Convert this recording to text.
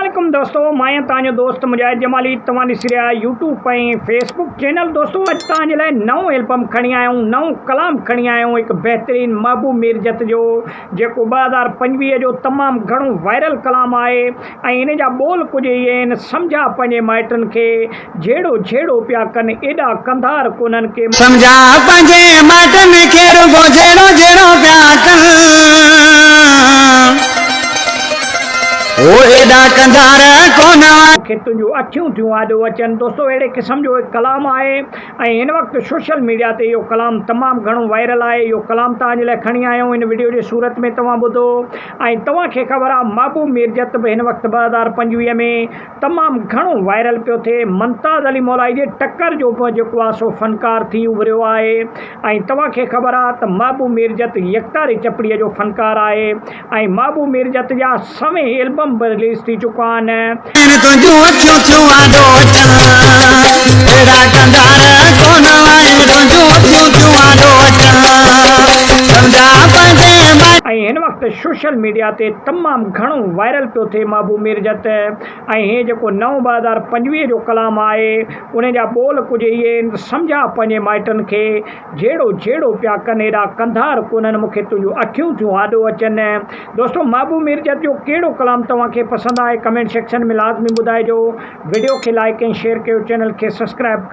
عليڪم دوستو مان آهيان توهان جو دوست مجاهد جمالي توهان ڏسي رهيا آهيو يوٽيوب ۽ فيسبوڪ چينل دوستو اڄ توهان جي لاء نئون البم کڻي آيا آهيون نئون ڪلام کڻي آيا آهيون هڪ بهترين محبوب ميرجت جو جيڪو 2025 جو تمام گهڻو وائرل ڪلام آهي ۽ ان جا ٻول ڪجهه اهي آهن سمجها پنهنجي مائٽن کي جهيڙو جهيڙو پيا ڪن ايڏا ڪنڌار ڪونهن ڪي. سمجها پنهنجي مائٽن کي رڳو جهيڙو جهيڙو پيا ڪن هو ايڏا ڪنڌار ڪونه آهن. کي تنهنجون اکيون ٿيون آڏو اچن. دوستو اهڙي قسم جو هڪ ڪلام آهي ۽ هن وقت سوشل ميڊيا تي اهو ڪلام تمام گهڻو وائرل آهي اهو ڪلام توهان جي لاء کڻي آيو آهيون هن وڊيو جي صورت ۾ توهان ٻڌو ۽ توهان کي خبر آهي محبوب ميرجت به هن وقت 2025 ۾ تمام گهڻو وائرل پيو ٿئي ممتاز علي مولائي جي ٽڪر جو به جيڪو آ سو فنڪار ٿي اڀريو آهي ۽ توهان کي خبر آ ته محبوب ميرجت يڪتاري چپڙي جو فنڪار آهي ۽ محبوب ميرجت جا سوين البم به رليز ٿي چڪا آهن. تنهنجون اکيون ٿيون آڏو اچن اهڙا ڪنڌار ڪونه آهن تنهنجون اکيون ٿيون آڏو اچن سمجهان پنهنجي مائٽن. ۽ هن وقت سوشل ميڊيا تي تمام گهڻو وائرل پيو ٿئي محبوب ميرجت ۽ هي جيڪو نئون 2025 جو ڪلام آهي ان جا ٻول ڪجهه اهي آهن ته سمجهاء پنهنجي مائٽن کي جهيڙو جهيڙو پيا ڪن ايڏا ڪنڌار ڪونهن مون کي تنهنجون اکيون ٿيون آڏو اچن دوستو محبوب ميرجت جو ڪهڙو ڪلام توهان کي پسند آهي ڪمينٽ سيڪشن ۾ لازمي ٻڌائجو وڊيو کي لائيڪ ۽ شيئر ڪيو چينل کي سبسڪرائب ڪيو.